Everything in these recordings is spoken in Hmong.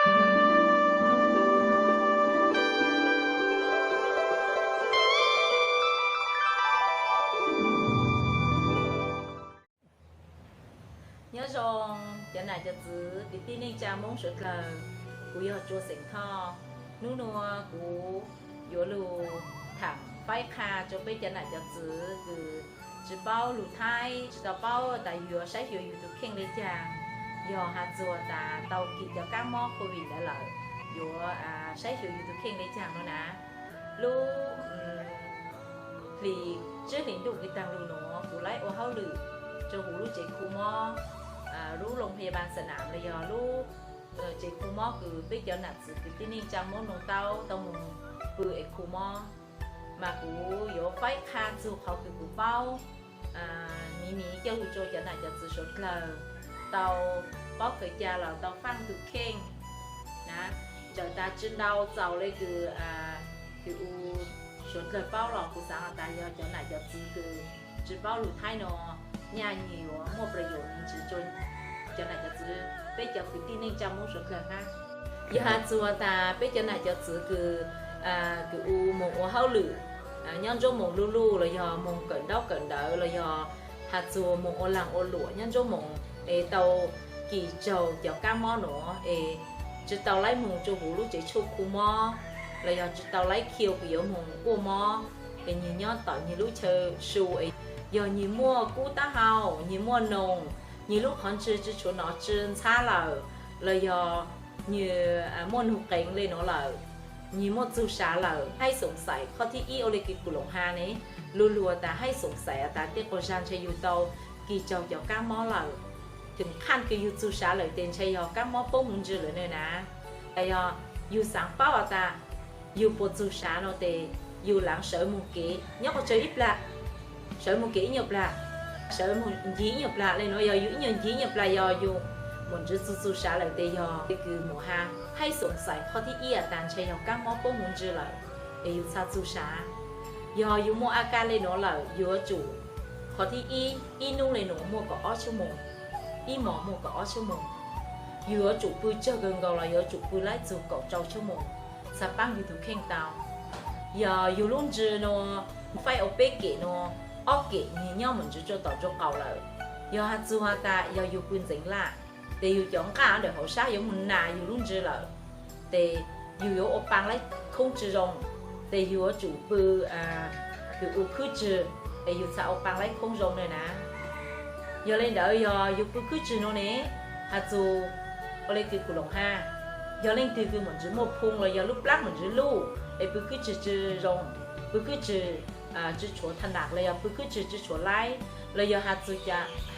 Nyob zoo cov nam cov txwv kwv tij neej tsa Hmoob suav dlawg, kuv yog Tsua xeem Thoj. Hnub nua kuv yuav lug tham faib qha rua peb cov nam cov txwv kws tsi paub lug Thaib, tsi tau paub tas yuav saib xyuas yug tus kheej le caag, yog has txug tas tau kis cov kaab mob COVID ntawd lawm, yuav saib xyuas yug tus kheej le caag no na. Lub hlis tsib hlis ntuj kws taag lug nuav kuv laib ua hauj lwm rua huv lub tsev khu mob, lub loo pha ya baa xa nam los yog lub tsev khu mob kws peb cov nam txwv kwv tij neej tsa Hmoob noo taub tau moog pw es khu mob. Mas kuv yuav faib qha txug qhov kws kuv paub, miv miv coj lug rua cov nam cov txwv suav dlawg tau paub khaws ca los tau faaj tug kheej na. Txawm tas tsi ntau txaus le kws, kws u suav dlawg paub los kuv xaav has tas yog cov nam cov txwv kws tsi paub lug Thaib no nyaj nwg yuav muaj pla yus ntsis rua cov nam cov txwv peb cov kwv tij neej tsa Hmoob suav dlawg hab. Yog has txug tas peb cov nam cov txwv kws, kws u moog ua hauj lwm nyob ntsub moog luj luj los yog moog kawm ntaub kawm ntawv los yog has txug moog ua laag ua luam nyob ntsub moog es tau kis raug cov kaab mob nuav es tsi tau laib moog rua huv lub tsev tshuaj khu mob los yog tsi tau laib khiu kws yuav moog kuaj mob es nwg nyob tom nwg lub chaw su es yog nwg muaj kub taub hau, nwg muaj noog, nwg lub qhov ntswg tsi tshuav nom tswv ntxhab lawm los yog nwg muaj nug qeev le nuav lawm, nwg muaj txug sav lawm. Haib xoom xais qhov thib ib ua le kws kuv loos has ne, luag luag tas haib xoom xais tas tej quas zag ntshe yug tau kis raug cov kaab mob lawm, thaum qhaj kws yug txug sav lawm tes ntshe yog kaab mob poob huv ntsws lawm na. Yog yug xaav paub has tas yug puas txug sav no tes yug laav sawv moog kev nyob qhov chaw ib plag, sawv moog kev ib nyuag plag, sawv moog ncig ib nyuag plag le nuav. Yog yug ib nyuag ncig ib nyuag plag yog yug mum ntswv txug txug sav lawm tes yog le kws mus has haib xoom xais qhov thib ib tas ntshe yog kaab mob poob huv ntsws lawm es yug txha txug sav. Yog yug muaj a ka le nuav lawm yuav tsum qhov thib ib, ib nub le nuav muaj kaum ob xuab moos, ib mos muaj kaum ob xuab moos. Yug yuav tsum pw tsawg kawg nkaus los yuav tsum pw laib txug kaum rau xuab moos txha paab yug tus kheej tau. Yog yug lub ntsws nuav faib ua peb kem nuav, ob kem nwg nyob mum ntswv rua tom nraub qaum lawm. Yog has txug has tas yog yug pw ntxeev laj tes yug cov nqaj ntawm hauv sab yuav moog nas yug lub ntsws lawm, tes yug yuav ua paa laib khoob tsi zoo, tes yug yuav tsum pw kws u khwb tswg es yug txha ua paa laib khoob zoo le na. Yog le ntawd yog yug pw khwb tswg nuav ne, has txug ua le kws kuv loos has, yog leej twg kws mum ntswv muaj phoo los yog lub plab mum ntswv luj es pw khwb tswg tsi zoo, pw khwb tswg tsi tshuav tha nam los yog pw khwb tswg tsi tshuav laib los yog has txug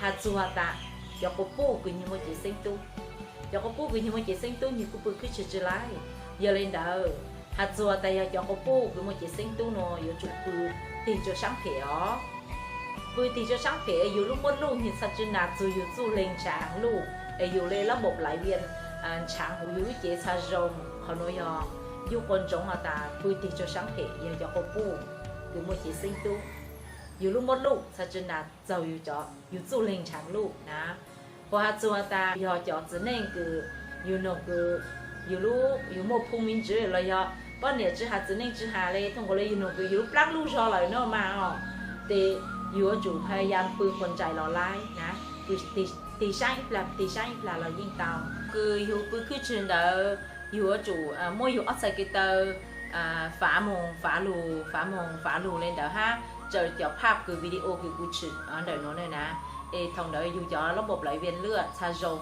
has tas cov quas puj kws nwg muaj cev xeeb tub, cov quas puj kws nwg muaj cev xeeb tub nwg kuj pw khwb tswg tsi laib. Yog le ntawd has txug tas yog cov quas puj kws muaj cev xeeb tub nuav yuav tsum pw tig rua saab phem os. Pw tig rua saab phem es yug lub muab luj nwg txha tsi nas txug yug txuj leeg nrhav luj es yug le lab npaum plaiv vias nrhav huv yug lub cev txha zoo. Qhov nuav yog yug quas ntsoov has tas pw tig rua saab phem yog cov quas puj kws muaj cev xeeb tub, yug lub muab luj txha tsi nas txug yug cov, yug txuj leeg nrhav luj na. Ho has txug has tas yog cov txiv neej kws yug noog kws yug lub, yug muaj phoo me ntsis los yog poj niam tsi has txiv neej tsi has le thooj nkaus le yug noog kws yug lub plab luj zog lawm no mas os, tes yug yuav tsum pha ya pw quas ntsais los laib na, tig saab ib plag tig saab ib plag los yeej tau. Kws yug pw khwb tswg ntawd yug yuav tsum muab yug ob txhais kev taw fav moog fav lug fav moog fav lug le ntawd hab, tsaws cov phaj kws video kws kuv tshwm ntawm nuav na, es thaum ntawd yug cov lab npaum plaiv vias luj txha zoo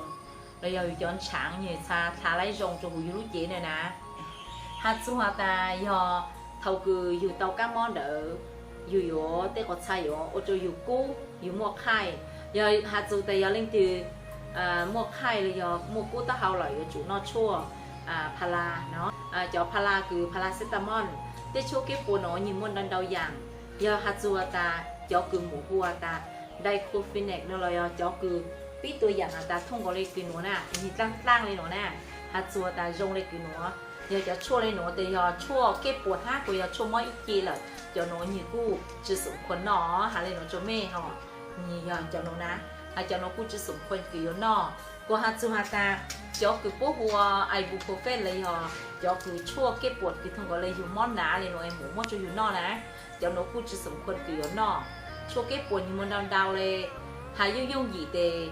los yog yug cov nrhav nwg txha tha laib zoo rua huv yug lub cev na na. Has txug has tas yog thaum kws yug tau kaab mob ntawd yug yuav tej quas txha yuav ua rua yug kub yug muaj qhaij. Yog has txug tas yog leej twg muaj qhaij los yog muaj kub taub hau lawm yuav tsum noj tshuaj pha la no, cov pha la kws pha la xeb ta moj, tej tshuaj kev puas nuav nwg muaj ntau ntau yaam. Yog has txug has tas cov kws mus hu has tas diclofenac no los yog cov kws pib tua yaam has tas thooj nkaus le kws nuav na, nwg dlaaj dlaaj le nuav na, has txug has tas zoo le kws nuav. Yog cov tshuaj le nuav tes yog tshuaj kev puas hab kuas yog tshuaj mob ib ce lawm, cov nuav nwg kuj tsi xoom khuas noj, has le nuav rua mej hov, nwg yog cov nuav na, has cov nuav kuj tsi xoom khuas kws yuav noj. Kuv has txug has tas, cov kws puab hu ua ibuprofen los yog cov kws tshuaj kej puam kws thooj nkaus le yug mob nav le nuav es muab rua yug noj na, cov nuav kuj tsi xoom khuam kws yuav noj. Tshuaj kej puam nwg muaj ntau ntau le, has yooj yooj yim tes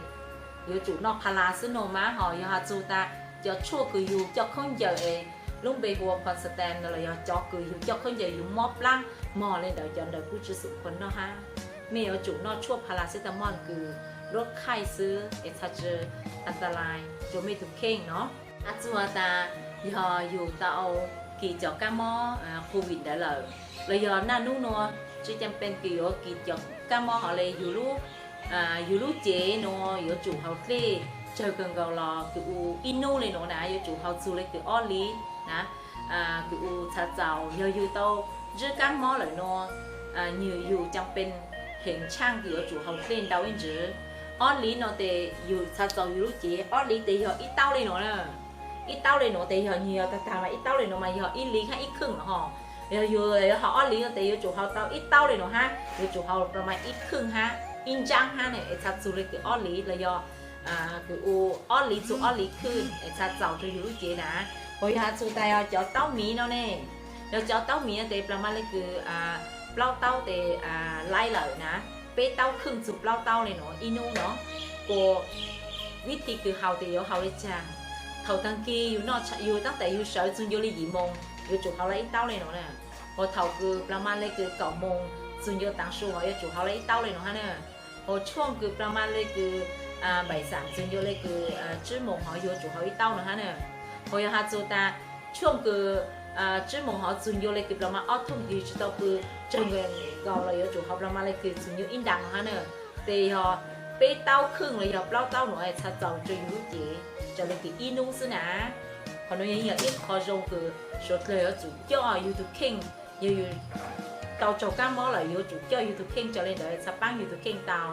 yuav tsum noj Phalas xwb no mas. Ho yog has txug tas cov tshuaj kws yug coj khaub ncaws es lub npe hu ua Constance no los yog cov kws yug coj khaub ncaws yug mob plab mog le ntawd, cov ntawd kuj tsi xoom khuam noj hab. Mej yuav tsum noj tshuaj Phalas xwb tas mog kws luab khaij xwb es txhaj tsi antalais rua mej tug kheej no. Has txug has tas, yog yug tau kis cov kaab mob COVID ntawd lawm, los yog naj nub nuav tsi cam pes kws yuav kis cov kaab mob hov le, yug lub cev nuav yuav tsum haus dlej tsawg kawg nkaus los kws ua ib nub le nuav na, yuav tsum haus txug le kws ob liv na, kws ua txha txaus. Yog yug tau ntsib kaab mob lawm nuav, nwg yug cam pes heev tshaaj kws yuav tsum haus dlej ntau ib ntsis. Ob liv no tes yug txha txaus yug lub cev, ob liv tes yog ib taub le nuav na. Ib taub le nuav tes yog nwg yog tag tag mas ib taub le nuav mas yog ib liv hab ib kheej hov. Yog yug yuav haus ob liv no tes yuav tsum haus tau ib taub le nuav hab, yuav tsum haus plas mas ib kheej hab ib ntsaab hab ne es txha txug le kws ob liv los yog kws ua ob liv txug ob liv kheej es txha txaus rua yug lub cev na. Ho yog has txug tas yog cov taub miv no ne, yog cov taub miv no tes plas mas le kws plaub taub tes laib lawm na, peb taub kheej txug plaub taub le nuav ib nub no. Kuas vib thi kws haus tes yuav haus le caag? Thaum taag kis yug noj, yug taab tes yug sawv txug ncua le yim moos yuav tsum haus le ib taub le nuav na. Ho thaum kws plas mas le kws kaum moos txug ncua taav su hov yuav tsum haus le ib taub le nuav hab na. Ho tshuaj kws plas mas le kws npaim xam txug ncua le kws tsib moos hov yuav tsum haus ib taub no hab na. Ho yog has txug tas tshuaj kws tsib moos hov txug ncua le kws plas mas ob thooj kws tsi tau pw tsawg nkaus los yuav tsum haus plas mas le kws txug ncua ib ntaag no hab na. Tes yog peb taub kheej los yog plaub taub nuav txha txaus rua yug lub cev raws le kws ib nub xwb na. Qhov nuav yog ib qho zoo kws suav dlawg yuav tsum coj yug tug kheej. Yog yug tau raug kaab mob lawm yuav tsum coj yug tug kheej raws le ntawd txha paab yug tug kheej tau.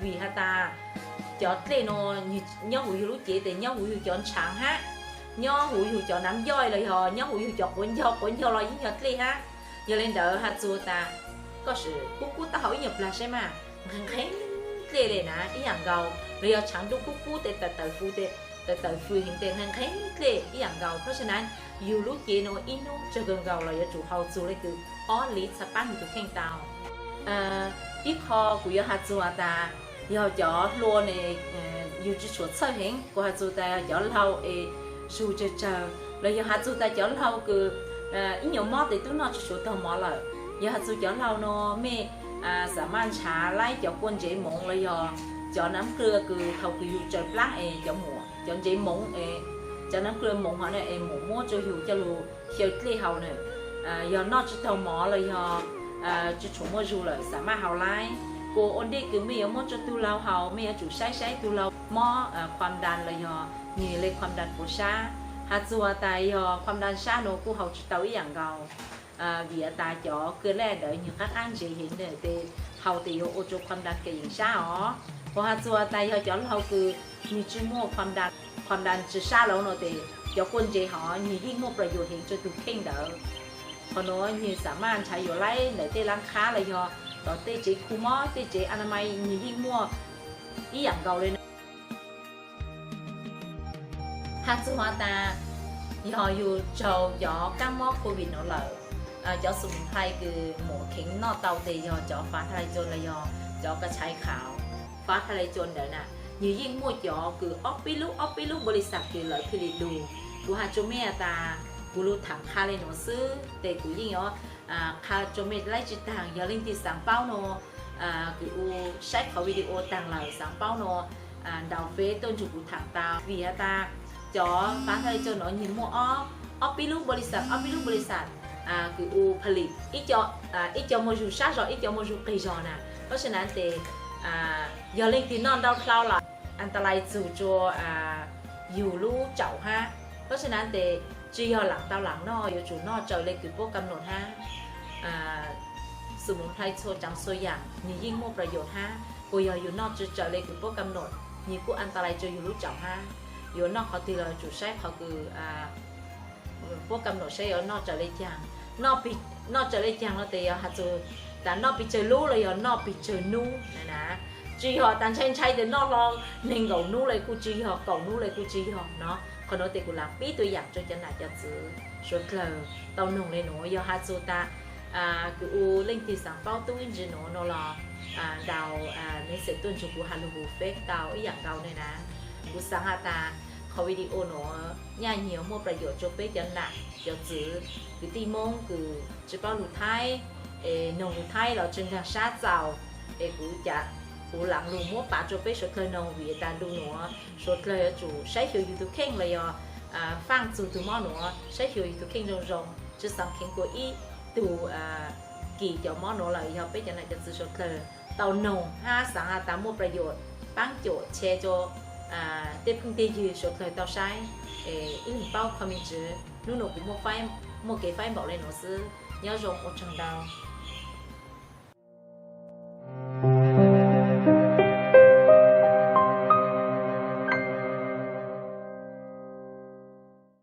Vim has tas cov dlej nuav nyob huv yug lub cev tes nyob huv yug cov ntshaav hab, nyob huv yug cov nav yoj los yog nyob huv yug cov quav ncaug, quav ncaug los yeej yog dlej hab. Yog le ntawd has txug tas koj sim kub kub taub hau ib nyuag plag saib mas, nqhee nqhee dlej le na ib yaam nkaus. Los yog tshaav ntuj kub kub tes tawm tawm fws tes, tawm tawm fws heev tes nqhee nqhee dlej ib yaam nkaus. Pab sa na, yug lub cev nuav ib nub tsawg kawg nkaus los yuav tsum haus txug le kws ob liv txha paab yug tug kheej tau. Ib qho kuv yuav has txug has tas, yog cov hlua ne, yug tsi tshua txhawj heev, kuv has txug tas cov laug es zug tsawg tsawg los yog has txug tas cov laug kws ib nyuas mob tes tub noj tsi tshua taug mov lawm. Yog has txug cov laug nuav mej xam maj nrhav laib cov kua ntsev moov los yog cov nav qw kws thaum kws yug tsaws plab es cov muam, cov ntsev moov es, cov nav qw moov hov na es muam muab rua yug coj lug xyaw dlej haus na. Yog noj tsi taug mov los yog tsi tshua muaj zug lawm xam maj haus laib. Kuas ua ntej kws mej yuav muab rua tug laug haus mej yuav tsum saib saib tug laug mob khuam ntas los yog nwg le khuam ntas puas sab. Has txug tas yog khuam ntas sab nuav kuj haus tsi tau ib yaam nkaus. Vim has tas cov kua laj ntawd nwg qab qab ntsev heev tes haus tes yuav ua rua khuam ntas kev yeem sab os. Kuas has txug tas yog cov laug kws nwg tsi muaj khuam ntas tsi sab lawm no tes cov kua ntsev hov nwg yeej muaj plas yuam heev rua tug kheej ntawd. Qhov nuav nwg xam maj nrhav yuav laib ntawm tej laab qhab los yog tom tej tsev khu mob tej tsev anamais nwg yeej muaj ib yaam nkaus le na. Has txug has tas yog yug raug cov kaab mob covid nuav lawm, cov xu mus hlai kws muam kheev noj tau tes yog cov fav tha lai cua los yog cov ka tshai khauv. Fav tha lai cua ntawd na, nwg yeej muaj cov kws ob peb lub ob peb lub npaus lis xas kws lawv thiaj li lug. Kuv has rua mej has tas kuv lug tham qha le nuav xwb tes kuv yeej yuav qha rua mej laib tsi taag. Yog leej twg xaav paub nuav, kws ua saib qhov video taag lawm xaav paub nuav, ntaus feb tuaj nrug kuv tham tau. Vim has tas cov fav tha lai cua nuav nwg muaj ob peb lub npaus lis xas, ob peb lub npaus lis xas kws ua pha lim, ib co muaj zug sab zog ib co muaj zug qig zog na. Pab sa na tes yog leej twg noj ntau dlhau lawm, an ta lais txug rua yug lub tsaum hab. Pab sa na tes tsi yog laam tau laam noj, yuav tsum noj raws le kws puab kam num hab. Xu mus hlai txhua tsaav txhua yaam nwg yeej muaj plas yuam hab. Kuas yog yug noj tsi raws le kws puab kam num, nwg kuj an ta lais rua yug lub tsaum hab. Yuav noj qhov twg los tsum saib qhov kws puab kam num saib yuav noj raws le caag. Noj raws le caag no tes yog has txug tas noj pes tsawg lub los yog noj pes tsawg nub na. Tsis yog tas ntshai ntshai tias noj hlo nees nkaum hnub li, kuj tsis yog, kaum hnub li kuj tsis yog no. Qhov nuav tes kuv lam pib tuab yaam rua cov nam cov txwv suav dlawg tau noog le nuav. Yog has txug tas kws ua leej twg xaav paub tub ib ntsis nuav no los ntaus message tuaj ntsug kuv has lug huv feb tau ib yaam nkaus ne na. Kuv xaav has tas qhov video nuav nyaj nyiag muaj plas yuam rua peb cov nam cov txwv kwv tij Moob kws tsi paub lug Thaib, es noog lug Thaib los tsi nkaag sab txaus. Es kuv ca, kuv laam lug muab pav rua peb suav dlawg noog vim tas ntu nuav suav dlawg yuav tsum saib xyuas yug tug kheej los yog faaj txug tug mob nuav, saib xyuas yug tug kheej zoo zoo, tsi xaav kheev kuas ib tug kis cov mob nuav lawm. Yog peb cov nam cov txwv suav dlawg tau noog hab xaav has tas muaj plas yuam, paab cuam share rua tej phooj tej ywg suav dlawg tau saib, ib leeg paub qhov me ntsis. Nub nuav kuv muaj kev faib npaum le nuav xwb. Nyob zoo, ua tsaug ntau.